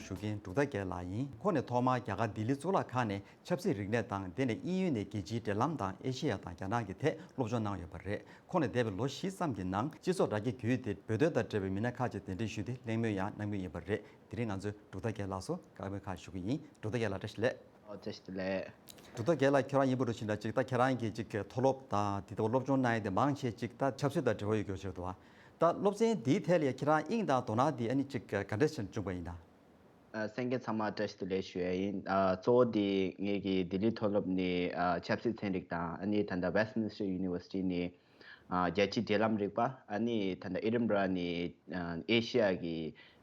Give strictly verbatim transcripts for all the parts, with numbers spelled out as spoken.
ཞུ་མཁན་འབྲུག་ཐར་རྒྱལ་ལགས་ཡིན། ཁོང་ནས་ཐོག་མར་རྒྱ་གར་ལྡི་ལི་གཙུག་ལག་ཁང་ནས་ཆབ་སྲིད་རིག་གནས་དང་། དེ་ནས་དབྱིན་ཡུལ་ནས་རྒྱལ་སྤྱིའི་འབྲེལ་ལམ་དང་ཨེ་ཤེ་ཡ་དང་རྒྱ་ནག་གི་ཐད་སློབ་སྦྱོང་གནང་ཡོད་པ་རེད། ཁོང་ནས་འདས་པའི་ལོ་བཞི་ཙམ་གྱི་ནང་སྤྱི་ཚོགས་དྲ་རྒྱའི་བརྒྱུད་དེ་བོད་དོན་དང་འབྲེལ་བའི་མི་སྣ་ཁག་ཅིག་གདན་འདྲེན་ཞུས་ཏེ་གླེང་མོལ་ཡང་གནང་མུས་ཡིན་པ་རེད། དེ་རིང་ང་ཚོས་འབྲུག་ཐར་རྒྱལ་ལགས་སུ་བཀའ་མོལ་ཁག་ཞུ་གི་ཡིན། འབྲུག་ཐར་རྒྱལ་ལགས་བཀྲ་ཤིས་བདེ་ལེགས། ཨོ་བཀྲ་ཤིས་བདེ་ལེགས། འབྲུག་ཐར་རྒྱལ་ལགས་ཁྱོད་རང་ཡིན་པ་འདྲ་བྱས་ན་ཅིག་ད་ཁྱེད་རང་གིས་ཅིག་མཐོ་སློབ་དང་དེ་ལྟ་བུ་སློབ་སྦྱོང་གནང་ཡས་དེ་མང་ཆེ་ཅིག་ད་ཆབ་སྲིད་དང་འབྲེལ་བ་ཡོད་རྒྱུ་ཞིག་འདུག་བ། ད་སློབ་ཚན་འདིའི་ཐད་ལ་ཡ་ཁྱེད་རང་དབྱིངས་དང་དོ་སྣང་དེ་ཨ་ནི་ཅིག་ག་འདྲ་ཞིག་བྱུང་བ་ཡིན་ན། ཨ། གསན་མཁན་ཚང་མ་བཀྲ་ཤིས་བདེ་ལེགས་ཞུ་ཡ་ཡིན། ཨ། གཙོ་བོ་དེ་ངེད་ཀྱི་ལྡི་ལི་མཐོ་སློབ་ནས། ཨ། ཆབ་སྲིད་ཚན་རིག་དང་ཨ་ནི་ད་ལྟ་Westminster University ནས། ཨ། རྒྱལ་སྤྱིའི་འབྲེལ་ལམ་རིག་པ། ཨ་ནི་ད་ལྟ་Edinburgh ནས། ཨ། ཨེ་ཤི་ཡ་གི།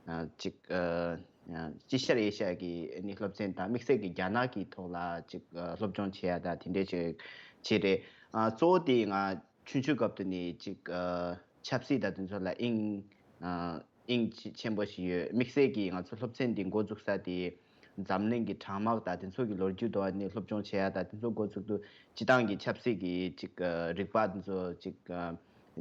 ཨ། ཅིག་ཨ། ཨ། དཀྱིལ་ཤར་ཨེ་ཤི་ཡ་གི་ཨ་ནི་སློབ་ཚན་དང་དམིགས་བསལ་གྱི་རྒྱ་ནག་གི་ཐོག་ལ་ཅིག་ཨ། སློབ་སྦྱོང་བྱེད་ཡ་དང་དེ་འདྲས་ཅིག་བྱས་རེད། ཨ། གཙོ་བོ་དེ་ང་ཆུང་ཆུང་སྐབས་དུ་ནས་ཅིག་ཨ། ཆབ་སྲིད་དང་དེ་ཚོ་ལ་དབྱིངས། ཨ། དབྱིངས་ཆེ་ཆེན་པོ་ཞིག་ཡོད། དམིགས་བསལ་གྱིས་ང་ཚོ་སློབ་ཚན་འདི་འགོ་འཛུགས་ས་དེ་འཛམ་གླིང་གི་གྲང་དམག་དང་དེ་ཚོ་གི་ལོ་རྒྱུས་ཐོག་ནས་སློབ་སྦྱོང་བྱེད་ཡ་དང་། དེ་ཚོ་འགོ་ཚུགས་དུས་སྤྱི་བཏང་གི་ཆབ་སྲིད་ཀྱི་ཅིག་ཨ། རིག་པ་དེ་ཚོ་ཅིག་ཨ།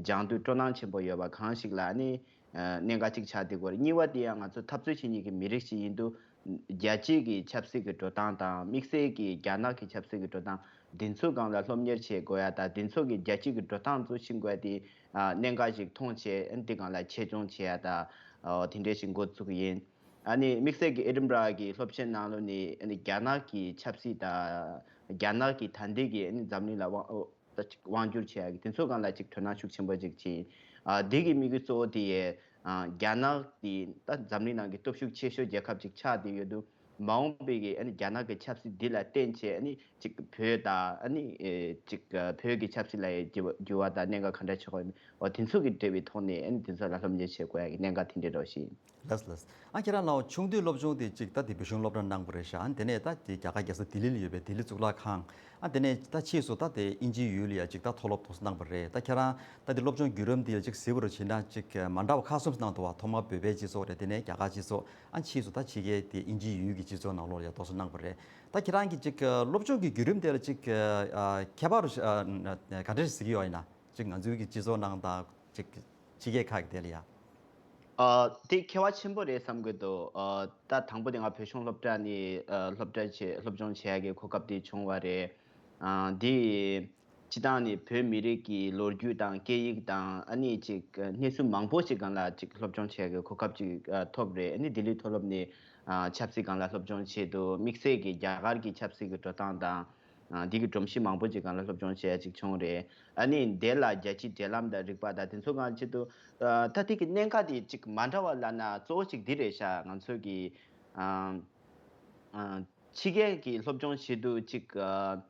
སྦྱང་དུས་སྤྲོ་སྣང་ཆེན་པོ་ཡོད་པ་གང་ཞིག་ལ་ནི། ཨ། གནད་འགག་ཅིག་ཆགས་བསྡད་ཀྱི་ཡོད་རེད། གཉིས་པ་དེ་ཡང་ང་ཚོ་འཐབ་རྩོད་བྱེད་མཁན་གྱི་མི་རིགས་ཤིག་ཡིན་དུས། རྒྱལ་སྤྱིའི་གི་ཆབ་སྲིད་ཀྱི་འགྲོ་སྟངས་དང་དམིགས་བསལ་གྱི་རྒྱ་ནག་གི་ཆབ་སྲིད་ཀྱི་འགྲོ་སྟངས་འདི་ཚོའི་སྒང་ལ་སློབ་གཉེར་བྱེད་དགོས་ཡ་དང་། འདི་ཚོ་གི་རྒྱལ་སྤྱིའི་གི་འགྲོ་སྟངས་ཚོ་ཤེས་དགོས་ཡ་དེ། ཨ། གནད་འགག་ཅིག་མཐོང་བྱས། ཨ། འདི་སྒང་ལ་ཆེད་སྦྱོང་བྱེད་ཡ་དང་། ཨ། དེ་འདྲས་ཤིག་འགོ་བཙུགས་ཡིན། ཨ་ནི་དམིགས་བསལ་གྱི་ཨེ་ཌིན་བྷ་ར་གི་སློབ་ཆེན་ནང་ལོགས་ནས། ཨ་ནི་རྒྱ་ནག་གི་ཆབ་སྲིད་དང་རྒྱ་ནག་གི་ད་ལྟའི་གི་ཨ་ནི་འཛམ་གླིང་ལ་དབང་། ཨོ། ད་ཅིག་དབང་བསྒྱུར་བྱེད་ཡ་གི་དེ་ཚོའི་སྒང་ལ་ཅིག་དོ་སྣང་ཤུགས་ཆེན་པོ་ཅིག་བྱས། ཨ། འདི་གི་དམིགས་ཡུལ་གཙོ་བོ་དེ་ཡས། ཨ། རྒྱ་ནག་དེ་ད་འཛམ་གླིང་ནང་གི་སྟོབས་ཤུགས་ཆེ་ཤོས་རྒྱལ་ཁབ་ཅིག་ཆགས་བསྡད་ཡོད་དུས། མ་འོངས་པའི་གི་ཨ་ནི་རྒྱ་ནག་གི་ཆབ་སྲིད་འདི་ལ་བརྟེན་བྱས། ཨ་ནི་ཅིག་བོད་དང་། ཨ་ནི་ཨེ། ཅིག་བོད་ཀྱི་ཆབ་སྲིད་ལ་ཡ་འགྱུར་བ་འགྱུར་བ་དང་གནད་འགག་ག་འདྲ་ཆགས་ཀྱི་ཡོད་མེད། འོ། དེ་ཚོ་གི་འབྲེལ་བའི་ཐོག་ནས། ཨ་ནི་དེ་ཚོ་ལ་སློབ་གཉེར་བྱེད་དགོས་ཡ་གི་གནད་འགག་དེ་འདྲ་རོ་ཞིག་ཡིན། ལགས་ལགས། ཨ། ཁྱེད་རང་ལའོ་ཆུང་དུས་སློབ་སྦྱོང་དེ་ཅིག་ད་དེ་བོད་གཞུང་སློབ་གྲྭ་གནང་བ་རེད་ཤག་ཨ། དེ་ནས་ད་དེ་རྒྱ་གར་རྒྱལ་ས་ལྡི་ལི་ལ་ཡོད་པའི་ལྡི་ལི་གཙུག་ལག་ཁང་། ཨ། དེ་ནས་ད་ཕྱིས་སུ་ད་དེ་དབྱིན་ཇིའི་ཡུལ་ལ་ཡ་ཅིག་ད་མཐོ་སློབ་དེ་ཚོ་གནང་བ་རེད། ད་ཁྱེད་རང་ད་དེ་སློབ་སྦྱོང་བརྒྱུད་རིམ་དེ་ལ་ཅིག་གཟིགས་པ་རུ་བྱས་ན་ཅིག་མ་འདྲ་བ་ཁག་གསུམ་གནང་འདུག་བ། ཐོག་མར་བོད་པའི་སྤྱི་ཚོགས་རེད། དེ་ནས་རྒྱ་གར་སྤྱི་ཚོགས། ཨ། ཕྱིས་སུ་ད་ཕྱི་རྒྱལ་དེ་དབྱིན་ཇིའི་ཡུལ་གྱི་སྤྱི་ཚོགས་ནང་ལོགས་ལ་ཡ་དེ་ཚོ་གནང་བ་རེད། ད་ཁྱེད་རང་གི་ཅིག་སློབ་སྦྱོང་གི་བརྒྱུད་རིམ་དེ་ལ་ཅིག་ཨ། ཁྱད་པར་རུ་ཨ། ག་འདྲ་ཞིག་གཟིགས་ཀྱི་ཡོད་ཡིན་ན། ཅིག་ང་ཚོའི་གི་སྤྱི་ཚོགས་ནང་དང་ཅིག་ཕྱི་རྒྱལ་ཁག་གི་དེ་ལ་ཡ། ཨ། དེ་ཁྱད་པར་ཆེན་པོ་རེད་བསམ་གྱི་འདུག་ཨ། ད་དང་པོ་དེ་ང་བོད་གཞུང་སློབ་གྲྭ་ནས། ཨ། སློབ་གྲྭ་བྱས། སློབ་སྦྱོང་བྱེད་ཡ་གི་གོ་སྐབས་དེ་བྱུང་བ་རེད། ཨ། དེ་སྤྱི་བཏང་ནས་བོད་མི་རིགས་ཀྱི་ལོ་རྒྱུས་དང་སྐད་ཡིག་དང་། ཨ་ནི་ཅིག་གནས་ཚུལ་མང་པོ་ཅིག་སྒང་ལ་ཅིག་སློབ་སྦྱོང་བྱེད་ཡ་གི་གོ་སྐབས་ཅིག་ཨ། ཐོབ་རེད། ཨ་ནི་ལྡི་ལི་མཐོ་སློབ་ནས། ཨ། ཆབ་སྲིད་སྒང་ལ་སློབ་སྦྱོང་བྱས་འདུག་དམིགས་བསལ་གྱི་རྒྱ་གར་གྱི་ཆབ་སྲིད་ཀྱི་འགྲོ་སྟངས་དང་། ཨ། འདི་གི་སྒྲོམ་གཞི་མང་པོ་ཅིག་སྒང་ལ་སློབ་སྦྱོང་བྱེད་ཡ་ཅིག་བྱུང་རེད། ཨ་ནི་དེ་ལ་རྒྱལ་སྤྱིའི་འབྲེལ་ལམ་དང་རིག་པ་དང་དེ་ཚོ་སྒང་ཆེད་དུ། ཨ། ད་དེ་གི་གནད་འགག་དེ་ཅིག་མ་འདྲ་བ་ལབ་ན་གཙོ་བོ་ཅིག་འདི་རེད་ཤག་ང་ཚོ་གི། ཨ། ཨ། ཕྱི་རྒྱལ་གྱི་སློབ་སྦྱོང་བྱེད་དུས་ཅིག་ཨ།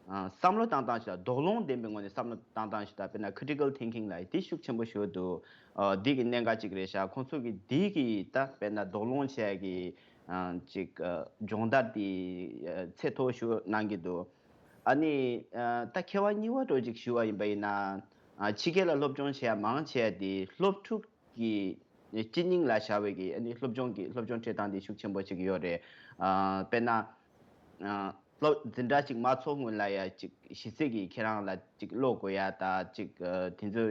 ཨ། བསམ་བློ་བཏང་སྟངས་ཤིག་དང་། དོགས་སློང་ལྡན་པའི་ངོས་ནས་བསམ་བློ་བཏང་སྟངས་ཤིག་དང་། དཔེར་ན་critical thinking ལབ་ཡ་དེ་ཤུགས་ཆེན་པོ་ཞིག་འདུག་ཨ། འདི་གི་གནད་འགག་ཅིག་རེད་ཤག་ཁོང་ཚོ་གི་འདི་གི་ད་དཔེར་ན་དོགས་སློང་བྱེད་ཡ་གི། ཨ། ཅིག་ཨ། སྦྱོང་བརྡར་དེ། ཨ། ཚད་མཐོ་ཤོས་གནང་གི་འདུག་ཨ་ནི། ཨ། ད་ཁྱད་པར་གཉིས་པ་འདྲ་ཅིག་ཞུ་བ་ཡིན་པ་ཡིན་ན། ཨ། ཕྱི་རྒྱལ་ལ་སློབ་སྦྱོང་བྱེད་ཡ་མང་ཆེ་བ་དེ་སློབ་ཕྲུག་གི་སྤྱི་སྙིང་ལ་བཞག་པའི་གི། ཨ་ནི་སློབ་སྦྱོང་གི། སློབ་སྦྱོང་སྤྲད་སྟངས་དེ་ཤུགས་ཆེན་པོ་ཅིག་ཡོད་རེད། ཨ། དཔེར་ན། ཨ། སློབ། འཛིན་གྲྭ་གཅིག་མ་ཚོགས་སྔོན་ལ་ཡ་ཅིག་ཞིབ་འཚོལ་གྱིས་ཁྱེད་རང་ལ་ཅིག་ཀློག་དགོས་ཡ་དང་། ཅིག་ཨ། དེ་ཚོ་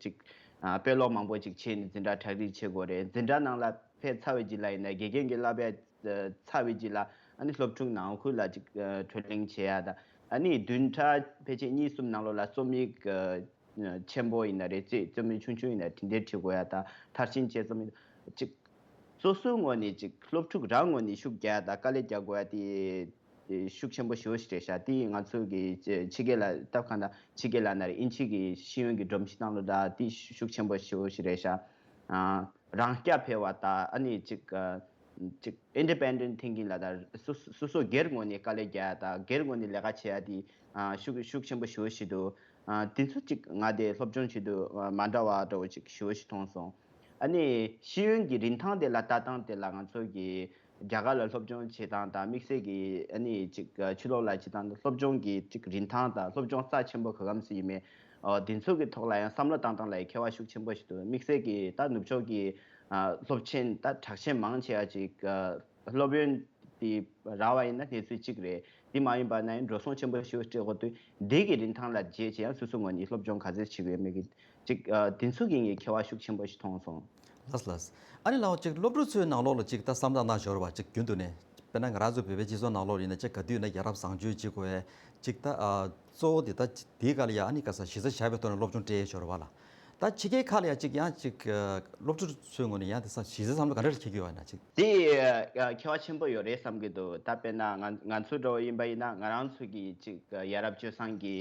ཅིག་ཨ། དཔེ་ཀློག་མང་པོ་ཅིག་བྱས་ནས་འཛིན་གྲྭ་གྲ་སྒྲིག་བྱེད་དགོས་རེད། འཛིན་གྲྭ་ནང་ལ་ཕེབས་ཚར་བའི་རྗེས་ལ་ཡིན་ན། དགེ་རྒན་གྱིས་བསླབ་ཡ་ཚར་བའི་རྗེས་ལ། ཨ་ནི་སློབ་ཕྲུག་ནང་ཁུལ་ལ་ཅིག་ཨ། བགྲོ་གླེང་བྱེད་ཡ་དང་། ཨ་ནི་བདུན་ཕྲག་ཕལ་ཆེར་གཉིས་གསུམ་ནང་ལོགས་ལ་རྩོམ་ཡིག་ཨ། ཆེན་པོ་ཡིན་ན་རེད། རྩོམ་ཡིག་ཆུང་ཆུང་ཡིན་ན་དེ་འདྲའི་བྲི་དགོས་ཡ་དང་། མཐར་ཕྱིན་བྱས་རྩོམ་ཡིག་ཅིག་སོ་སོའི་ངོས་ནས་ཅིག་སློབ་ཕྲུག་རང་ངོས་ནས་ཤུགས་རྒྱག་ཡ་དང་དཀའ་ལས་རྒྱག་དགོས་ཡ་དེ་ཤུགས་ཆེན་པོ་ཞེ་པོ་ཞིག་རེད་ཤག་དེ་ང་ཚོ་གི་ཕྱི་རྒྱལ་ལ་སྟབས་གང་དང་། ཕྱི་རྒྱལ་ལ་ན་རེ་དབྱིན་ཇི་གི་ཤེས་ཡོན་གྱི་སྒྲོམ་གཞི་ནང་ལོགས་ད་དེ་ཤུགས་ཆེན་པོ་ཞེ་པོ་ཞིག་རེད་ཤག་ཨ། རང་རྐྱ་འཕེར་བ་དང་། ཨ་ནི་ཅིག་ཨ། ཅིག independent thinking ལབ་ཡ་དང་། སོ་སོ་སོ་སོ་སྒེར་ངོས་ནས་དཀའ་ལས་རྒྱག་ཡ་དང་། སྒེར་ངོས་ནས་ལས་ཀ་བྱེད་ཡ་དེ་ཨ། ཤུགས་ཤུགས་ཆེན་པོ་ཞེ་པོ་ཞིག་འདུག་ཨ། དེ་ཚོ་ཅིག་ང་དེ་སློབ་སྦྱོང་བྱེད་དུས་ཨ། མ་འདྲ་བ་འདྲ་བོ་ཅིག་ཞེ་པོ་ཞིག་མཐོང་སོང་། ཨ་ནི་ཤེས་ཡོན་གྱི་རིན་ཐང་དེ་ལ་ལྟ་སྟངས་དེ་ལ་ང་ཚོ་གི་རྒྱ་གར་ལ་སློབ་སྦྱོང་བྱེད་སྟངས་དང་། དམིགས་བསལ་གྱི་ཨ་ནི་ཅིག་ཕྱི་ལོགས་ལ་བྱེད་སྟངས་དང་། སློབ་སྦྱོང་གི་ཅིག་རིན་ཐང་དང་། སློབ་སྦྱོང་རྩ་ཆེན་པོ་ག་གམ་སུ་ཡིན་མེད། ཨ། དེ་ཚོ་གི་ཐོག་ལ་ཡང་བསམ་བློ་བཏང་སྟངས་ལ་ཡང་ཁྱད་པར་ཤུགས་ཆེན་པོ་ཞིག་འདུག་དམིགས་བསལ་གྱི་ད་ནུབ་ཕྱོགས་ཀྱི་ཨ། སློབ་ཆེན་ད་གྲགས་ཆེན་མང་ཆེ་བ་ཅིག་ཨ། སློབ་ཡོན་དེ་རག་པ་ཡིན་ན་གནས་ཚུལ་གཅིག་རེད། དེ་མ་ཡིན་པ་ན་ཡང་འགྲོ་སོང་ཆེན་པོ་ཞིག་སྤྲད་དགོས་དུས། འདི་གི་རིན་ཐང་ལ་དཔྱད་བྱས་ཡང་སོ་སོ་ངོས་ནས་སློབ་སྦྱོང་ག་ཚད་བྱེད་དགོས་མེད་ཀྱི་ཅིག་ཨ། དེ་ཚོ་གི་ངས་ཁྱད་པར་ཤུགས་ཆེན་པོ་ཞིག་མཐོང་སོང་། ལགས་ལགས། ཨ་ནི་ལགས་ཅིག་སློབ་ཕྲུག་ཚོའི་ནང་ལོགས་ལ་ཅིག་ད་བསམ་བློ་བཏང་ཞོར་བ་ཅིག་རྒྱུན་དུ་ནས་དཔེར་ན་ང་རང་ཚོ་བོད་པའི་སྤྱི་ཚོགས་ནང་ལོགས་ཡིན་ན་ཅིག་ག་དུས་ཡིན་ན་ཡ་རབས་བཟང་སྤྱོད་ཅིག་དགོས་ཅིག་ད་ཨ་གཙོ་བོ་དེ་ད་དེའི་སྒང་ལ་ཡ་ཨ་ནི་ག་ས་གཞི་རྩ་བཞག་པའི་ཐོག་ནས་སློབ་སྦྱོང་སྤྲད་ཞོར་བ་ལ། ད་ཕྱི་རྒྱལ་ཁག་ལ་ཡ་ཅིག་ཡང་ཅིག་སློབ་ཕྲུག་ཚོའི་ངོས་ནས་ཡང་དེ་ས་གཞི་རྩའི་བསམ་བློ་ག་འདྲ་འཁྱེར་གྱི་ཡོད་ན་ཅིག་དེ་ཁྱད་པར་ཆེན་པོ་ཡོད་རེད་བསམ་གྱི་འདུག་ད་དཔེར་ན་ང་ང་ཚོ་འདྲ་བོ་ཡིན་པ་ཡིན་ན་ང་རང་ཚོ་གི་ཅིག་ཡ་རབས་སྤྱོད་བཟང་གི་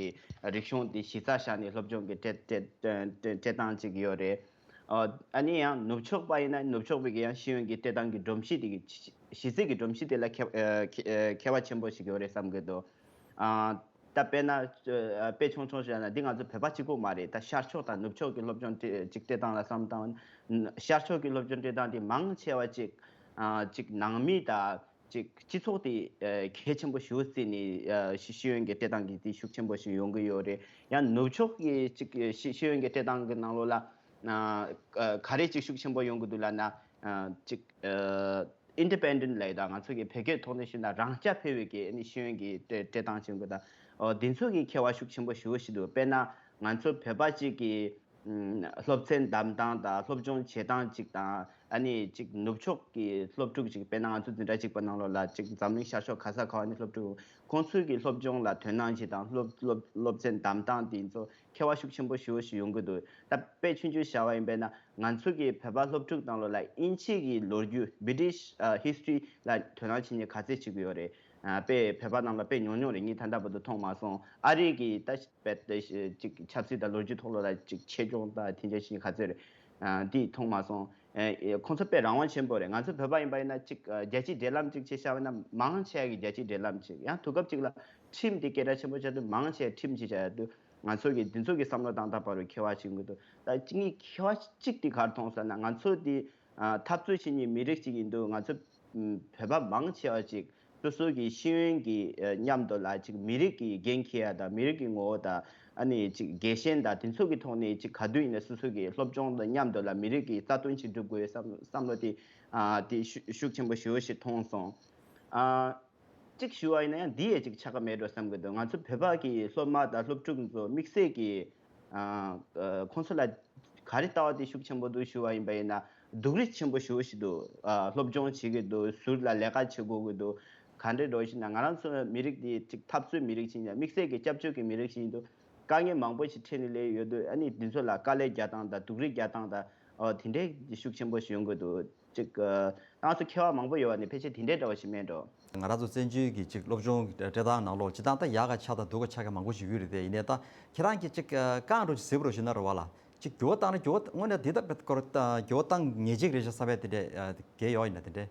རིག་གཞུང་དེ་གཞི་རྩ་བཞག་ནས་སློབ་སྦྱོང་གི་སྤྲད་སྤྲད་སྤྲད་སྟངས་ཅིག་ཡོད་རེད། ཨ་ནི་ཡང་ནུབ་ཕྱོགས་པ་ཡིན་ན་ནུབ་ཕྱོགས་པའི་གི་ཡང་ཤེས་ཡོན་གྱི་སྤྲད་སྟངས་ཀྱི་སྒྲོམ་གཞི་དེ་གི་གཞི་རྩའི་གི་སྒྲོམ་གཞི་དེ་ལ་ཁྱད་ཁྱད་པར་ཆེན་པོ་ཞིག་ཡོད་རེད་བསམ་གྱི་འདུག་ཨ་ད་དཔེར་ན་དཔེ་ཆུང་ཆུང་ཞིག་ན་འདི་ང་ཚོ་བོད་པ་གཅིག་པུ་མ་རེད། ད་ཤར་ཕྱོགས་དང་ནུབ་ཕྱོགས་ཀྱི་སློབ་སྦྱོང་ཅིག་སྤྲད་སྟངས་ལ་བསམ་བཏང་ཤར་ཕྱོགས་ཀྱི་སློབ་སྦྱོང་སྤྲད་སྟངས་དེ་མང་ཆེ་བ་ཅིག་ཅིག་ནང་མི་དང་ཅིག་སྤྱི་ཚོགས་དེ་གལ་ཆེན་པོ་ཞེ་པོ་བརྩིས་ནས་ཤེས་ཤེས་ཡོན་གྱི་སྤྲད་སྟངས་ཀྱི་དེ་ཤུགས་ཆེན་པོ་ཞིག་ཡོང་གི་ཡོད་རེད། ཡང་ནུབ་ཕྱོགས་ཀྱི་ཅིག་ཤེས་ཤེས་ཡོན་གྱི་སྤྲད་སྟངས་ཀྱི་ནང་ལོགས་ལ་ག་རེ་ཅིག་ཤུགས་ཆེན་པོ་ཡོང་གི་འདུག་ལབ་ན་ཅིག་independent་ལབ་ཡ་ད་ང་ཚོ་གི་བོད་སྐད་ཐོག་ནས་ཞུས་ན་རང་རྐྱ་འཕེར་བའི་གི་ཨ་ནི་ཤེས་ཡོན་གྱི་སྤྲད་སྤྲད་སྟངས་ཆེན་པོ་དང་འོ་འདི་ཚོ་གི་ཁྱད་པར་ཤུགས་ཆེན་པོ་ཞེ་པོ་ཞིག་འདུག་དཔེར་ན་ང་ཚོ་བོད་པ་གཅིག་གི་སློབ་ཚན་བདམས་སྟངས་དང་སློབ་སྦྱོང་བྱེད་སྟངས་གཅིག་དང་ཨ་ནི་གཅིག་ནུབ་ཕྱོགས་ཀྱི་སློབ་ཕྲུག་ཅིག་དཔེར་ན་ང་ཚོ་འཛིན་གྲྭ་གཅིག་པ་ནང་ལོགས་ལ་གཅིག་འཛམ་གླིང་ཤར་ཕྱོགས་ག་ས་ག་བ་ནས་སློབ་ཕྲུག་ཁོང་ཚོའི་གི་སློབ་སྦྱོང་ལ་དོ་སྣང་བྱེད་སྟངས་སློབ་སློབ་སློབ་ཚན་བདམས་སྟངས་དེ་ཚོ་ཁྱད་པར་ཤུགས་ཆེན་པོ་ཞེ་པོ་ཞིག་ཡོང་གི་འདུག་ད་དཔེ་ཆུང་ཆུང་བཞག་པ་ཡིན་པས་ན་ང་ཚོ་གི་བོད་པ་སློབ་ཕྲུག་ནང་ལོགས་ལ་དབྱིན་ཇི་གི་ལོ་རྒྱུས་British history་ལ་དོ་སྣང་བྱེད་མཁན་ག་ཚད་ཅིག་ཡོད་རེད། དཔེ་བོད་པ་ནང་ལ་དཔེ་ཉུང་ཉུང་རེད། ངས་ད་ལྟ་བར་དུ་མཐོང་མ་སོང་། ཨ་རི་གི་ད་དཔེ་ཅིག་ཆབ་སྲིད་དང་ལོ་རྒྱུས་ཐོག་ལོགས་ལ་ཅིག་ཆེད་སྦྱོང་དང་དེ་འདྲ་ཞིག་ག་ཚད་རེད། འདི་མཐོང་མ་སོང་། ཁོང་ཚོ་དཔེ་རང་དབང་ཆེན་པོ་རེད། ང་ཚོ་བོད་པ་ཡིན་པ་ཡིན་ན་ཅིག་རྒྱལ་སྤྱིའི་འབྲེལ་ལམ་ཅིག་བྱས་བཞག་པ་ན་མང་ཆེ་བ་གི་རྒྱལ་སྤྱིའི་འབྲེལ་ལམ་ཅིག་ཡང་དུས་སྐབས་ཅིག་ལ་ཁྲིམས་དེ་སྐད་གྲགས་ཆེན་པོ་ཆགས་དུས་མང་ཆེ་བ་ཁྲིམས་ཅིག་བྱ་ཡ་དུས་ང་ཚོ་གི་འདི་ཚོ་གི་བསམ་བློ་བཏང་སྟངས་བར་ཁྱད་པར་ཞིག་ཡོང་གི་འདུག་ད་ངས་ཁྱད་པར་གཅིག་དེ་ག་རེ་མཐོང་ཟེར་ན་ང་ཚོ་འདི་འཐབ་རྩོད་བྱེད་མཁན་མི་རིགས་ཅིག་ཡིན་དུས་ང་ཚོ་བོད་པ་མང་ཆེ་བ་ཅིག་སོ་སོ་གི་ཤེས་ཡོན་གྱི་མཉམ་དུ་ལ་ཅིག་མི་རིགས་ཀྱི་འགན་འཁྱེར་ཡ་དང་མི་རིགས་ཀྱི་ངོ་བོ་དང་ཨ་ནི་ཅིག་རྒྱལ་ཞེན་དང་དེ་ཚོ་གི་ཐོག་ནས་ཅིག་ག་དུས་ཡིན་ན་སོ་སོ་གི་སློབ་སྦྱོང་དང་མཉམ་དུ་ལ་མི་རིགས་ཀྱི་རྩ་དོན་ཅིག་སྒྲུབ་དགོས་བསམ་བསམ་བློ་དེ་དེ་ཤུགས་ཤུགས་ཆེན་པོ་ཞེ་པོ་ཞིག་མཐོང་སོང་། གཅིག་ཞུ་བ་ཡིན་ན་ཡང་འདི་ཡས་གཅིག་ཆགས་ཀ་མེད་འགྲོ་བསམ་གི་འདུག་ང་ཚོ་བོད་པ་གི་སློབ་མ་དང་སློབ་ཕྲུག་ཚོ་དམིགས་བསལ་གྱི་ཁོང་ཚོ་ལ་ག་རེ་ལྟ་བ་དེ་ཤུགས་ཆེན་པོ་འདུག་ཞུ་བ་ཡིན་པ་ཡིན་ན་སྡུག་རུས་ཆེན་པོ་ཞེ་པོ་ཞིག་འདུག་སློབ་སྦྱོང་བྱེད་ཀྱི་འདུག་ཟུར་ལ་ལས་ཀ་བྱེད་དགོས་ཀྱི་འདུག་ག་འདྲ་འགྲོ་ཞིག་ན་ང་རང་ཚོ་མི་རིགས་དེ་གཅིག་འཐབ་རྩོད་མི་རིགས་ཤིག་ཡིན་ཡང་དམིགས་བསལ་གྱི་སྐྱབས་བཅོལ་གྱི་མི་རིགས་ཤིག་ཡིན་དུས་དཀའ་ངལ་མང་པོ་ཞིག་འཕྲད་ནས་སླེབས་ཡོད་དུས་ཨ་ནི་འདི་ཚོ་ལ་དཀའ་ལས་རྒྱག་སྟངས་དང་སྡུག་རུས་རྒྱག་སྟངས་དང་དེ་འདྲའི་ཤུགས་ཆེན་པོ་ཞིག་ཡོང་གི་འདུག་ཅིག་ཨ། ང་ཚོ་མཁས་པ་མང་པོ་ཡོད་པ་ནི་ཕལ་ཆེར་དེ་འདྲའི་འདྲ་བ་ཞིག་མེད་འགྲོ། ང་རང་ཚོ་བཙན་བྱོལ་གྱི་ཅིག་སློབ་སྦྱོང་སྤྲད་སྟངས་ནང་ལོགས་སྤྱིར་བཏང་ད་ཡག་ག་ཆགས་དང་སྡུག་ག་ཆགས་མཁན་མང་པོ་ཞིག་ཡོད་རེད་དེ། ཡིན་ནའི་ད་ཁྱེད་རང་གིས་ཅིག་ཨ། རྐང་འགྲོ་ཅིག་གཟིགས་པ་རོ་ཞུ་ན་རོ་བ་ལ་ཅིག་འགྱུར་བ་བཏང་ན་འགྱུར་བ་དངོས་གནས་འདི་ལྟ་བུའི་སྐོར་ད་འགྱུར་བ་བཏང་ངེས་ཅིག་རེད་ཤག་བསམ་པའི་དེ་འདྲའི་ཨ། གལ་ཡོད་ཡིན་ན་དེ་འདྲའི།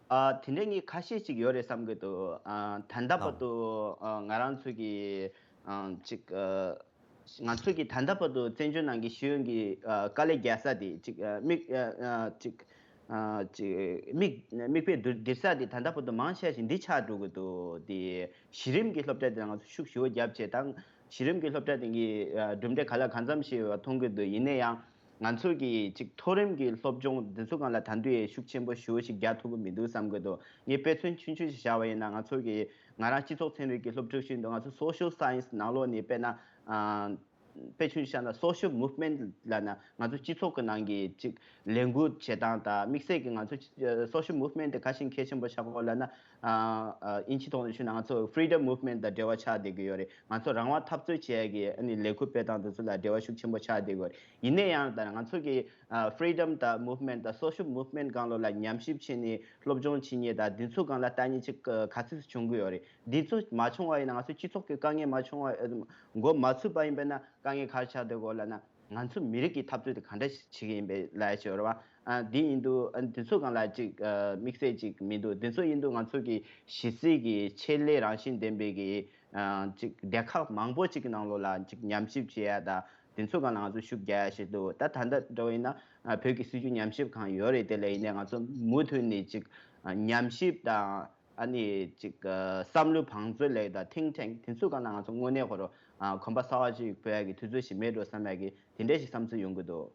ཨ། དེ་འདྲའི་ངས་ཁ་ཤས་ཅིག་ཡོད་རེད་བསམ་གི་འདུག་ཨ། ད་ལྟ་བར་ཨ། དུ་ཨ། ང་རང་ཚོ་གི་ཨ། ཅིག་ཨ། ང་ཚོ་གི་ད་ལྟ་བར་དུ་བཙན་བྱོལ་ནང་གི་ཤེས་ཡོན་གྱི་ཨ། དཀའ་ལས་རྒྱག་ས་དེ་ཅིག་ཨ། མིག་ཨ། ཨ། ཅིག་ཨ། ཅིག་མིག་མིག་དཔེ་འདིར་འདིར་ས་དེ་ད་ལྟ་བར་དུ་མང་ཆེ་ཞིག་འདི་ཆགས་འགྲོ་གི་འདུག་དེ་གཞི་རིམ་གྱི་སློབ་གྲྭ་དེ་ང་ཚོ་ཤུགས་ཞེ་པོ་རྒྱབ་བྱས་དང་གཞི་རིམ་གྱི་སློབ་གྲྭ་དེ་གི་ཨ། གྲུབ་འབྲས་ག་ལ་གང་འཚམ་ཞིག་ཡོད་པ་མཐོང་གི་འདུག་ཡིན་ན་ཡང་ང་ཚོ་གི་ཅིག་མཐོ་རིམ་གྱི་སློབ་སྦྱོང་འདི་ཚོ་སྒང་ལ་ད་དུང་ཡང་ཤུགས་ཆེན་པོ་ཞེ་པོ་ཞིག་རྒྱག་ཐུབ་ཀྱི་མི་འདུག་བསམ་གི་འདུག་ངས་དཔེ་མཚོན་ཆུང་ཆུང་ཞིག་བཞག་པ་ཡིན་ན་ང་ཚོ་གི་ང་རང་སྤྱི་ཚོགས་ཚན་རིག་གི་སློབ་ཕྲུག་ཞིག་ཡིན་དུས་ང་ཚོ་social science་ནང་ལོགས་ནས་དཔེར་ན་ཨ། དཔེ་ཆུང་ཞིག་བཞག་ན་social movement་ལབ་ན་ང་ཚོ་སྤྱི་ཚོགས་ཀྱི་ནང་གི་ཅིག་ལས་འགུལ་བྱེད་སྟངས་དང་དམིགས་བསལ་གྱི་ང་ཚོ་ཨ། social movement་དེ་ག་ཞིག་གལ་ཆེན་པོ་ཆགས་ཀྱི་ཡོད་ལབ་ན་ཨ། ཨ། དབྱིན་ཇི་ཐོག་ནས་ཞུས་ན་ང་ཚོ་freedom movement་དང་འབྲེལ་བ་ཆགས་བསྡད་ཀྱི་ཡོད་རེད། ང་ཚོ་རང་དབང་འཐབ་རྩོད་བྱེད་ཡ་གི་ཨ་ནི་ལས་འགུལ་སྤེལ་སྟངས་དེ་ཚོ་ལ་འབྲེལ་བ་ཤུགས་ཆེན་པོ་ཆགས་བསྡད་ཀྱི་ཡོད་རེད། ཡིན་ན་ཡང་ད་ང་ཚོ་གི་ཨ། freedom་དང་movement་དང་social movement་སྒང་ལོགས་ལ་ཉམས་ཞིབ་བྱས་ནས་སློབ་སྦྱོང་བྱེད་མཁན་དང་འདི་ཚོ་སྒང་ལ་ལྟ་མཁན་ཅིག་ག་ཚོད་བྱུང་གི་ཡོད་རེད། འདི་ཚོ་མ་བྱུང་བ་ཡིན་ན་ང་ཚོ་སྤྱི་ཚོགས་ཀྱི་དཀའ་ངལ་མ་བྱུང་བ་འགོ་མ་ཚུགས་པ་ཡིན་པས་ན་དཀའ་ངལ་ག་རེ་ཆགས་བསྡད་ཀྱི་ཡོད་ལབ་ན་ང་ཚོ་མི་རིགས་ཀྱི་འཐབ་རྩོད་དེ་ག་འདྲ་ཞིག་བྱེད་ཀྱི་ཡིན་པས་ལབ་ཡ་ཅིག་ཡོད་རེད་བ། ཨ། འདི་ཡིན་དུས་ཨ། འདི་ཚོ་སྒང་ལ་ཅིག་ཨ། དམིགས་བསལ་ཅིག་མི་འདུག་འདི་ཚོ་ཡིན་དུས་ང་ཚོ་གི་གཞི་རྩའི་གི་ཆེད་ལས་རང་བཞིན་ལྡན་པའི་གི་ཨ། ཅིག་སྡེ་ཁག་མང་པོ་ཅིག་གི་ནང་ལོགས་ལ་ཅིག་ཉམས་ཞིབ་བྱེད་ཡ་དང་དེ་ཚོ་སྒང་ལ་ང་ཚོ་ཤུགས་རྒྱག་ཡ་ཞིག་འདུག་ད་ད་ལྟ་འདྲ་བོ་ཡིན་ན་ཨ། བོད་ཀྱི་སྲིད་བྱུས་ཉམས་ཞིབ་ཁང་ཡོད་རེད། དེ་ལ་ཡིན་ནའི་ང་ཚོ་མུ་མཐུད་ནས་ཅིག་ཨ། ཉམས་ཞིབ་དང་ཨ་ནི་ཅིག་ཨ། བསམ་བློའི་བང་མཛོད་ལབ་ཡ་དང་think tank་དེ་ཚོ་སྒང་ལ་ང་ཚོ་དངོས་གནས་ཁོ་རང་ཨ། གོམ་པ་གསར་བ་ཅིག་སྤོ་ཡ་གི་དུས་ཚོད་ཞིག་མེད་འགྲོ་བསམ་ཡ་གི་དེ་འདྲ་ཞིག་བསམ་ཚུལ་ཡོང་གི་འདུག་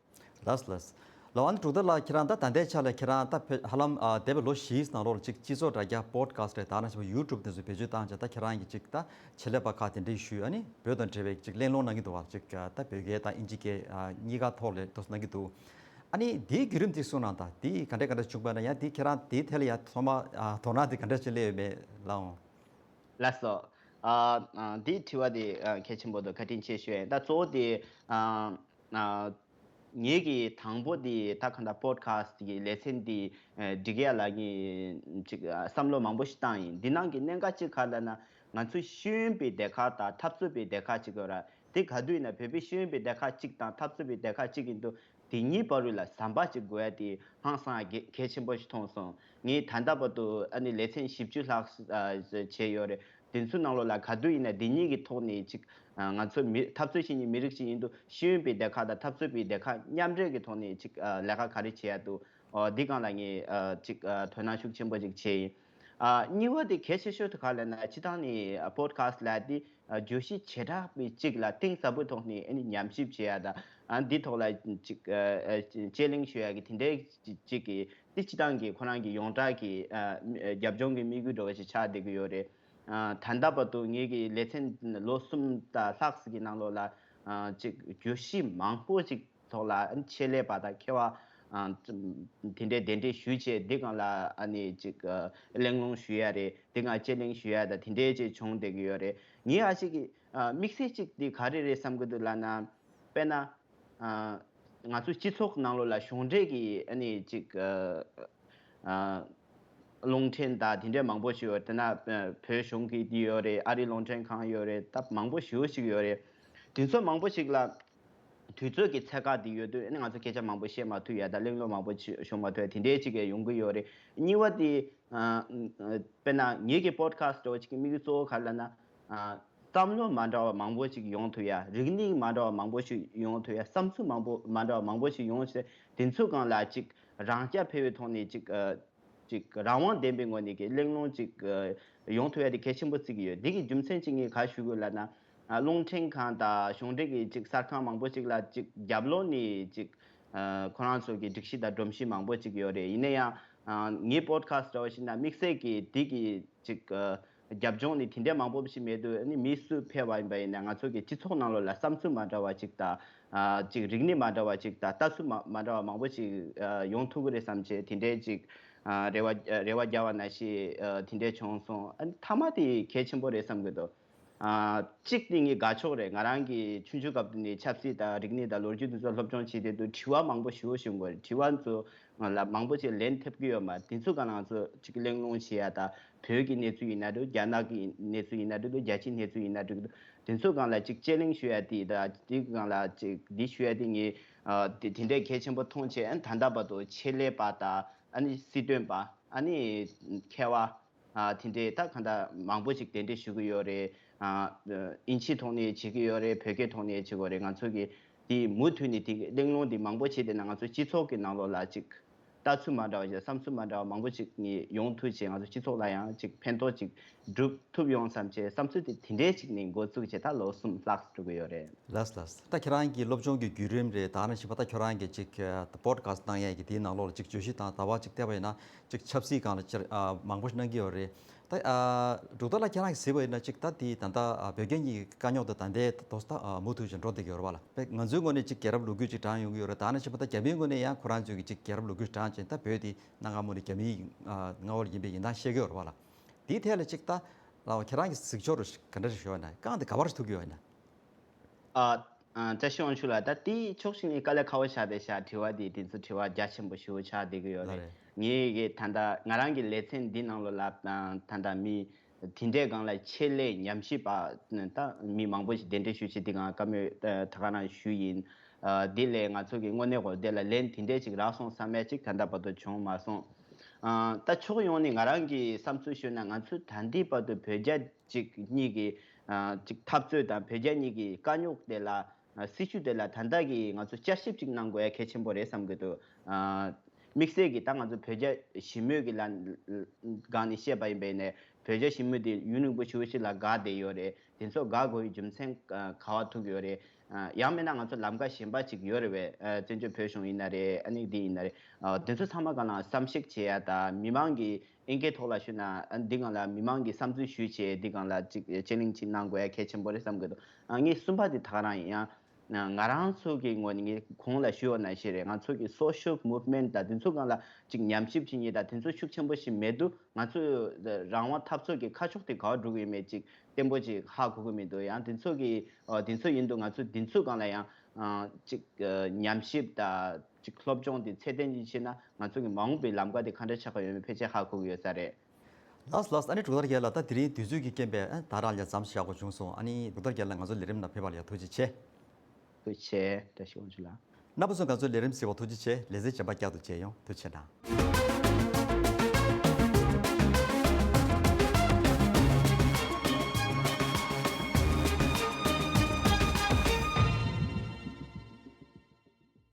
ལགས་ལགས། ལགས་ཨ་ནི་འབྲུག་རྡོར་ལགས་ཁྱེད་རང་ད་ད་ལྟའི་ཆ་ལ་ཁྱེད་རང་ད་བོད་ཧ་ལམ་ཨ། འདས་པའི་ལོ་བཞིའི་ནང་ལོགས་ལ་ཅིག་སྤྱི་ཚོགས་དྲ་རྒྱ་podcast་རེད་ད་ནང་བཞིན་པ་YouTube་དེ་ཚོ་བེད་སྤྱོད་བཏང་བྱས་ད་ཁྱེད་རང་གི་ཅིག་ད་ཆེད་ལས་པ་ཁག་དེ་འདྲ་ཞུས་ཨ་ནི་བོད་དང་འབྲེལ་བའི་ཅིག་གླེང་སློང་གནང་གི་འདུག་བ། ཅིག་ད་བོད་སྐད་དང་དབྱིན་ཇི་སྐད་ཨ། གཉིས་ཀ་ཐོག་ལ་ཐོག་གནང་གི་འདུག་ཨ་ནི་དེའི་བརྒྱུད་རིམ་དེ་གསུངས་གནང་དང་། དེ་ག་འདྲ་ག་འདྲ་བྱུང་པ་ན། ཡང་དེ་ཁྱེད་རང་དེའི་ཐད་ལ་ཡང་ཐོག་མ་ཨ་དོ་སྣང་དེ་ག་འདྲ་ཞིག་སླེབས་ཡོད་མེད་ལགས་འོང་། ལགས་སོ། ཨ་ཨ་འདིའི་དྲི་བ་དེ་ཨ་གལ་ཆེན་པོ་འདུག་བཀའ་དྲིན་ཆེ་ཞུ་ཡ་ཡིན། ད་གཙོ་བོ་དེ་ཨ་ཨ་ངེད་ཀྱི་དང་པོ་དེ་ད་གང་ལྟར་པོ་ཌི་ཁ་སི་ཊི་གི་ལེ་ཚན་དེ་ཨ་སྒྲིག་ཡ་ལ་ངས་ཅིག་ཨ་བསམ་བློ་མང་པོ་ཞིག་བཏང་ཡིན། འདི་ནང་གི་གནད་འགག་ཅིག་ག་རེ་ལབ་ན། ང་ཚོའི་ཤེས་ཡོན་པའི་སྡེ་ཁག་དང་འཐབ་རྩོད་པའི་སྡེ་ཁག་ཅིག་ཡོད་ར། དེ་ག་དུས་ཡིན་ན་བོད་པའི་ཤེས་ཡོན་པའི་སྡེ་ཁག་གཅིག་དང་འཐབ་རྩོད་པའི་སྡེ་ཁག་གཅིག་ཡིན་དུས། དེ་གཉིས་བར་ལ་ཟམ་པ་གཅིག་དགོས་ཡ་དེ་ཧང་སང་གལ་གལ་ཆེན་པོ་ཞིག་མཐོང་སོང་། ངས་ད་ལྟ་བར་དུ་ཨ་ནི་ལེ་ཚན་བཞི་བཅུ་ལྷག་ཨ་བྱས་ཡོད་རེད། དེ་ཚོའི་ནང་ལོགས་ལ་ག་དུས་ཡིན་ན་དེ་གཉིས་ཀྱི་ཐོག་ནས་ཅིག་ཨ་ང་ཚོ་མི་འཐབ་རྩོད་བྱེད་མཁན་མི་རིགས་ཤིག་ཡིན་དུས། ཤེས་ཡོན་པའི་སྡེ་ཁག་དང་འཐབ་རྩོད་པའི་སྡེ་ཁག་མཉམ་འབྲེལ་གྱི་ཐོག་ནས་ཅིག་ཨ་ལས་ཀ་ག་རེ་བྱེད་ཡ་འདུག་འོ་འདི་སྒང་ལ་ངས་ཨ་ཅིག་ཨ་དོ་སྣང་ཤུགས་ཆེན་པོ་ཅིག་བྱས་ཡིན། ཨ་གཉིས་པ་དེ་གལ་ཆེ་ཤོས་དེ་ག་རེ་ལབ་ན། སྤྱིར་བཏང་ནས་ཨ་པོ་ཌི་ཁ་སི་ཊི་ལབ་དེ་ཨ་བརྗོད་གཞི་བྱེ་བྲག་པའི་གཅིག་ལ་གཏིང་ཟབ་པོའི་ཐོག་ནས་ཨ་ནི་ཉམས་ཞིབ་བྱེད་ཡ་དང་། ཨ་འདི་ཐོག་ལ་ཅིག་ཨ་ཨ་དཔྱད་གླེང་ཞུ་ཡ་གི་དེ་འདྲའི་ཅིག་ཅིག་གི་དེ་སྤྱིར་བཏང་གི་ཁོ་རང་གི་ཡོངས་གྲགས་ཀྱི་ཨ་རྒྱབ་ལྗོངས་ཀྱི་དམིགས་ཡུལ་འདྲ་བོ་ཞིག་ཆགས་བསྡད་ཀྱི་ཡོད་རེད། ཨ་ད་ལྟ་བར་དུ་ངེད་ཀྱི་ལེ་ཚན་ལོ་གསུམ་དང་ལྷག་ཙམ་གྱི་ནང་ལོགས་ལ་ཨ་ཅིག་བརྗོད་གཞི་མང་པོ་ཅིག་ཐོག་ལ་ཨ་ནི་ཆེད་ལས་པ་དང་མཁས་པ་ཨ་དེ་འདྲའི་གདན་འདྲེན་ཞུས་བྱས། འདི་སྒང་ལ་ཨ་ནི་ཅིག་ཨ་གླེང་སློང་ཞུ་ཡ་རེད། འདི་སྒང་དཔྱད་གླེང་ཞུ་ཡ་དང་དེ་འདྲའི་ཅིག་བྱུང་བསྡད་ཀྱི་ཡོད་རེད། ངའི་ཨ་ཞིག་གི་ཨ་དམིགས་བསལ་ཅིག་འདི་ག་རེ་རེད་བསམ་གྱི་འདུག་ལབ་ན། དཔེར་ན་ཨ་ང་ཚོ་སྤྱི་ཚོགས་ནང་ལོགས་ལ་གཞུང་འབྲེལ་གྱི་ཨ་ནི་ཅིག་ཨ་ཨ་རླུང་འཕྲིན་དང་དེ་འདྲའི་མང་པོ་ཞིག་ཡོད། དེ་ན་ཨ་བོད་གཞུང་གི་འདི་ཡོད་རེད། ཨ་རིའི་རླུང་འཕྲིན་ཁང་ཡོད་རེད། ད་མང་པོ་ཞེ་པོ་ཅིག་ཡོད་རེད། དེ་ཚོ་མང་པོ་ཞིག་ལ་དུས་ཚོད་ཀྱི་ཚད་བཀག་དེ་ཡོད་དུས། ཨ་ནི་ང་ཚོ་སྐད་ཆ་མང་པོ་བཤད་མ་ཐུབ་ཡ་དང་། གླེང་སློང་མང་པོ་ཞིག་ཞུ་མ་ཐུབ་ཡ་དེ་འདྲའི་ཅིག་ཡོང་གི་ཡོད་རེད། གཉིས་པ་དེ་ཨ་དཔེར་ན་ངེད་ཀྱི་པོ་ཌི་ཁ་སི་ཊི་འདྲ་བོ་ཅིག་གི་དམིགས་ཡུལ་གཙོ་བོ་ག་རེ་ལབ་ན། ཨ་བསམ་བློ་མ་འདྲ་བ་མང་པོ་ཞིག་ཡོང་ཐུབ་ཡ། རིག་གནས་མ་འདྲ་བ་མང་པོ་ཞིག་ཡོང་ཐུབ་ཡ། བསམ་ཚུལ་མང་པོ་མ་འདྲ་བ་མང་པོ་ཞིག་ཡོང་ཚེ། དེ་ཚོའི་སྒང་ལ་ཅིག་རང་རྐྱ་འཕེར་བའི་ཐོག་ནས་ཅིག་ཨ་ཅིག་རང་དབང་ལྡན་པའི་ངོས་ནས་ཀྱི་གླེང་སློང་ཅིག་ཨ་ཡོང་ཐུབ་ཡ་དེ་གལ་ཆེན་པོ་བརྩི་གི་ཡོད། འདི་གི་རྒྱུ་མཚན་ཅིག་ངས་ག་རེ་ཞུ་དགོས་ལབ་ན། ཨ་རླུང་འཕྲིན་ཁང་དང་གཞུང་འབྲེལ་གྱི་ཅིག་གསར་ཁང་མང་པོ་ཅིག་ལ་ཅིག་རྒྱབ་ལོགས་ནས་ཅིག་ཨ་ཁོ་རང་ཚོ་གི་སྒྲིག་གཞི་དང་སྒྲོམ་གཞི་མང་པོ་ཅིག་ཡོད་རེད། ཡིན་ན་ཡང་ཨ་ངའི་པོ་ཌི་ཁ་སི་ཊི་འདྲ་བོ་ཞིག་ན་དམིགས་བསལ་གྱི་འདི་གི་ཅིག་ཨ་རྒྱབ་ལྗོངས་ནས་དེ་འདྲའི་མང་པོ་ཞིག་མེད་དུས། ཨ་ནི་མི་སུ་ཕེབས་པ་ཡིན་པ་ཡིན་ན་ང་ཚོ་གི་སྤྱི་ཚོགས་ནང་ལོགས་ལ་བསམ་ཚུལ་མ་འདྲ་བ་ཅིག་དང་། ཨ་ཅིག་རིག་གནས་མ་འདྲ་བ་ཅིག་དང་། ལྟ་ཚུལ་མ་མ་འདྲ་བ་མང་པོ་ཞིག་ཨ་ཡོང་ཐུབ་ཀྱི་རེད་བསམ་བྱས། དེ་འདྲའི་ཅིག་ཨ་རེ་བ་རེ་བ་རྒྱག་པ་ནང་བཞིན་ཨ་དེ་འདྲའི་བྱུང་སོང་། ཨ་ནི་མཐའ་མ་དེ་གལ་ཆེན་པོ་རེད་བསམ་གྱི་འདུག་ཨ་གཅིག་དེ་ངས་དགའ་ཕྱོགས་རེད། ང་རང་གི་ཆུང་ཆུང་སྐབས་དེ་ནས་ཆབ་སྲིད་དང་རིག་གནས་དང་ལོ་རྒྱུས་དེ་ཚོ་སློབ་སྦྱོང་བྱེད་དུས་དྲི་བ་མང་པོ་ཞེ་པོ་ཞིག་ཡོང་གི་རེད། དྲི་བ་ཚོ་ང་ལ་མང་པོ་ཞིག་ལན་ཐེབས་ཀྱི་ཡོད་མ་རེད། དེ་ཚོ་སྒང་ལ་ང་ཚོ་ཅིག་གླེང་སློང་བྱེད་ཡ་དང་། བོད་ཀྱི་གནས་ཚུལ་ཡིན་ན་འགྲིག་རྒྱ་ནག་གི་གནས་ཚུལ་ཡིན་ན་འགྲིག་རྒྱལ་སྤྱིའི་གནས་ཚུལ་ཡིན་ན་འགྲིག་དེ་ཚོ་སྒང་ལ་ཅིག་དཔྱད་གླེང་ཞུ་ཡ་དེ་དང་། དེ་སྒང་ལ་ཅིག་འདི་ཞུ་ཡ་དེ་ངས་ཨ་དེ་དེ་འདྲའི་གལ་ཆེན་པོ་མཐོང་བྱས། ཨ་ནི་ད་ལྟ་བར་དུ་ཆེད་ལས་པ་དང་། ཨ་ནི་སྲིད་དོན་པ། ཨ་ནི་མཁས་པ། ཨ་དེ་འདྲའི་ད་གང་ལྟར་མང་པོ་ཞིག་གདན་འདྲེན་ཞུ་གི་ཡོད་རེད། ཨ་དབྱིན་ཇིའི་ཐོག་ནས་བྱེད་ཀྱི་ཡོད་རེད། བོད་སྐད་ཐོག་ནས་བྱེད་ཀྱི་ཡོད་རེད། ང་ཚོ་གི་དེ་མུ་མཐུད་ནས་དེ་གླེང་སློང་དེ་མང་པོ་བྱས་བསྡད་ན། ང་ཚོ་སྤྱི་ཚོགས་ཀྱི་ནང་ལོགས་ལ་ཅིག་ལྟ་ཚུལ་མ་འདྲ་བ་ཞིག་བསམ་ཚུལ་མ་འདྲ་བ་མང་པོ་ཞིག་ནི་ཡོང་ཐུབ་བྱས། ང་ཚོ་སྤྱི་ཚོགས་ལ་ཡང་ཅིག་ཕན་ཐོགས་ཅིག་སྒྲུབ་ཐུབ་ཡོང་བསམ་བྱས། བསམ་ཚུལ་དེ་དེ་འདྲའི་ཅིག་ནས་འགོ་བཙུགས་བྱས་ད་ལོ་གསུམ་ལྷག་འགྲོ་གི་ཡོད་རེད། ལགས་ལགས། ད་ཁྱེད་རང་གི་སློབ་སྦྱོང་གི་བརྒྱུད་རིམ་རེད། ད་ནང་བཞིན་པ་ད་ཁྱེད་རང་གི་ཅིག་ཨ་པོ་ཌི་ཁ་སི་ཊི་གནང་ཡས་ཀྱི་དེའི་ནང་ལོགས་ལ་ཅིག་བརྗོད་གཞི་དང་ལྟ་བ་ཅིག་བལྟས་པ་ཡིན་ན། ཅིག་ཆབ་སྲིད་སྒང་ལ་ཅིག་ཨ་མང་པོ་ཞིག་གནང་གི་ཡོད་རེད། ད་ཨ་འབྲུག་རྡོར་ལགས་ཁྱེད་རང་གིས་གཟིགས་པ་ཡིན་ན། ཅིག་ད་དེ་ད་ལྟ་ཨ་བོད་རྒྱ་གཉིས་ཀྱི་དཀའ་རྙོག་དེ་ད་ལྟའི་ཐོག་ད་ཨ་མུ་མཐུད་ཅིག་འགྲོ་བསྡད་ཀྱི་ཡོད་རེད་པ་ལགས། དཔེ་ང་ཚོའི་ངོས་ནས་ཅིག་རྒྱལ་རབས་ལོ་རྒྱུས་ཅིག་དྲངས་ཡོང་གི་ཡོད་རེད། ད་ནང་བཞིན་པ་ད་རྒྱ་མིའི་ངོས་ནས་ཡང་ཁོ་རང་ཚོའི་གི་ཅིག་རྒྱལ་རབས་ལོ་རྒྱུས་དྲངས་བྱས། ད་བོད་དེ་གནའ་སྔ་མོ་ནས་རྒྱ་མིའི་ཨ་མངའ་འོག་ལ་ཡིན་པའི་ཡིན་སྟངས་བཤད་ཀྱི་ཡོད་རེད་པ་ལགས། དེའི་ཐད་ལ་ཅིག་ད་ལགས་ཁྱེད་རང་གི་གཟིགས་ཕྱོགས་རུ་ག་འདྲ་ཞིག་ཞུ་བ་ན། རྐང་དེ་ག་པར་ཐུག་གི་ཡོད་ན། ཨ་ཨ་བཀྲ་ཤིས་དབང་ཕྱུག་ལགས། ད་དེའི་ཕྱོགས་ཤིག་ནས་དཀའ་ལས་ཁག་པོ་ཆགས་བསྡད་ཤག་དྲི་བ་དེ་དེ་ཚོ་དྲི་བ་རྒྱ་ཆེན་པོ་ཞེ་པོ་ཆགས་བསྡད་ཀྱི་ཡོད་ལགས་རེད། རེད། ངེད་ཀྱི་ད་ལྟ་ང་རང་གི་ལེ་ཚན་འདི་ནང་ལོགས་ལ་ཨ་ད་ལྟ་མི་དེ་འདྲའི་སྒང་ལ་ཆེད་ལས་ཉམས་ཞིབ་པ་ད་མི་མང་པོ་ཞིག་གདན་འདྲེན་ཞུ་བྱས། འདི་སྒང་བཀའ་མོལ་ད་ག་རང་ཞུས་ཡིན། ཨ་དེ་ལས་ང་ཚོ་གི་དངོས་གནས་གོ་བདེ་ལ་ལན་དེ་འདྲའི་ཅིག་རག་སོང་བསམ་ཡ་ཅིག་ད་ལྟ་བར་དུ་བྱུང་མ་སོང་། ཨ་ད་ཕྱོགས་ཡོངས་ནས་ང་རང་གི་བསམ་ཚུལ་ཞུས་ན། ང་ཚོས་ད་ལྟའི་བར་དུ་བོད་རྒྱ་ཅིག་གཉིས་ཀྱི་ཨ་ཅིག་འཐབ་རྩོད་དང་བོད་རྒྱ་གཉིས་ཀྱི་དཀའ་རྙོག་དེ་ལ། ཨ་སྲིད་བྱུས་དེ་ལ་ད་ལྟ་གི་ང་ཚོ་བསྐྱར་ཞིབ་ཅིག་གནང་དགོས་ཡ་གལ་ཆེན་པོ་རེད་བསམ་གྱི་འདུག་ཨ་དམིགས་བསལ་གྱི་ད་ང་ཚོ་བོད་རྒྱ་ཞི་མོལ་གྱི་ལ་སྒང་ནས་བཤད་པ་ཡིན་པས་ནས། བོད་རྒྱ་ཞི་མོལ་དེ་ཡུན་རིང་པོ་ཞེ་པོ་ཞིག་ལ་འགག་བསྡད་ཡོད་རེད། དེ་ཚོ་འགག་དགོས་པའི་རྒྱུ་མཚན་ཨ་ག་པར་ཐུག་ཡོད་རེད། ཨ་ཡང་མིན་ན་ང་ཚོ་ལམ་ཁ་གཞན་པ་ཅིག་ཡོད་རེད་པས། ཨ་བཙན་བྱོལ་བོད་གཞུང་ཡིན་ན་རེད། ཨ་ནི་འདི་ཡིན་ན་རེད། ཨ་དེ་ཚོ་ཚང་མ་སྒང་ལ་བསམ་གཞིག་བྱེད་ཡ་དང་། མི་མང་གི་ཨིན་སྐད་ཐོག་ལ་ཞུས་ན། ཨ་འདི་སྒང་ལ་མི་མང་གི་བསམ་ཚུལ་ཞུས་བྱས། འདི་སྒང་ལ་ཅིག་དཔྱད་གླེང་ཅིག་གནང་དགོས་ཡ་གལ་ཆེན་པོ་རེད་བསམ་གྱི་འདུག་ཨ་ངས་གསུམ་པ་དེ་ད་ག་རང་ཡིན། ཡང་ ང་རང་ཚོ་གི་ངོས་ནས་ངས་གོང་ལ་ཞུས་པ་ནང་བཞིན་རེད། ང་ཚོ་གི་social movement དང་དེ་ཚོ་སྒང་ལ་ཅིག་ཉམས་ཞིབ་བྱེད་མཁན་དང་དེ་ཚོ་ཤུགས་ཆེན་པོ་ཞིག་མེད་དུས། ང་ཚོས་རང་དབང་འཐབ་རྩོད་ཀྱི་ཁ་ཕྱོགས་དེ་ག་པར་འགྲོ་གི་ཡོད་མེད་ཅིག་བརྟན་པོ་ཅིག་ཧ་གོ་གི་མི་འདུག་ཡང་དེ་ཚོ་གི་ཨ་དེ་ཚོ་ཡིན་དུས་ང་ཚོ་དེ་ཚོ་སྒང་ལ་ཡང་ཨ་ཅིག་ཨ་ཉམས་ཞིབ་དང་ཅིག་སློབ་སྦྱོང་དེ་ཚད་ལྡན་ཅིག་བྱས་ན་ང་ཚོ་གི་མ་འོངས་པའི་ལམ་ཁ་དེ་ག་འདྲ་ཆགས་ཀྱི་ཡོད་མེད་ཕལ་ཆེར་ཧ་གོ་གི་ཡོད་ས་རེད། ལགས་ལགས། ཨ་ནི་འབྲུག་ཐར་རྒྱལ་ལགས། ད་དེ་རིང་དུས་ཚོད་ཀྱི་རྐྱེན་པས་ཨ་ད་རང་ལ་མཚམས་བཞག་དགོས་བྱུང་སོང་། ཨ་ནི་འབྲུག་ཐར་རྒྱལ་ལགས་ང་ཚོའི་ལས་རིམ་ནང་ཕེབས་པ་ལ་ཡང་ཐུགས་རྗེ་ཆེ། ཐུགས་རྗེ་ཆེ། བཀྲ་ཤིས་དབང་ཕྱུག་ལགས། རྣམ་པ་ཚོ་ང་ཚོའི་ལས་རིམ་གཟིགས་པར་ཐུགས་རྗེ་ཆེ། ལེ་ཚན་རྗེས་མ་བསྐྱར་དུ་མཇལ་ཡོང་། ཐུགས་རྗེ་ཆེ་གནང་།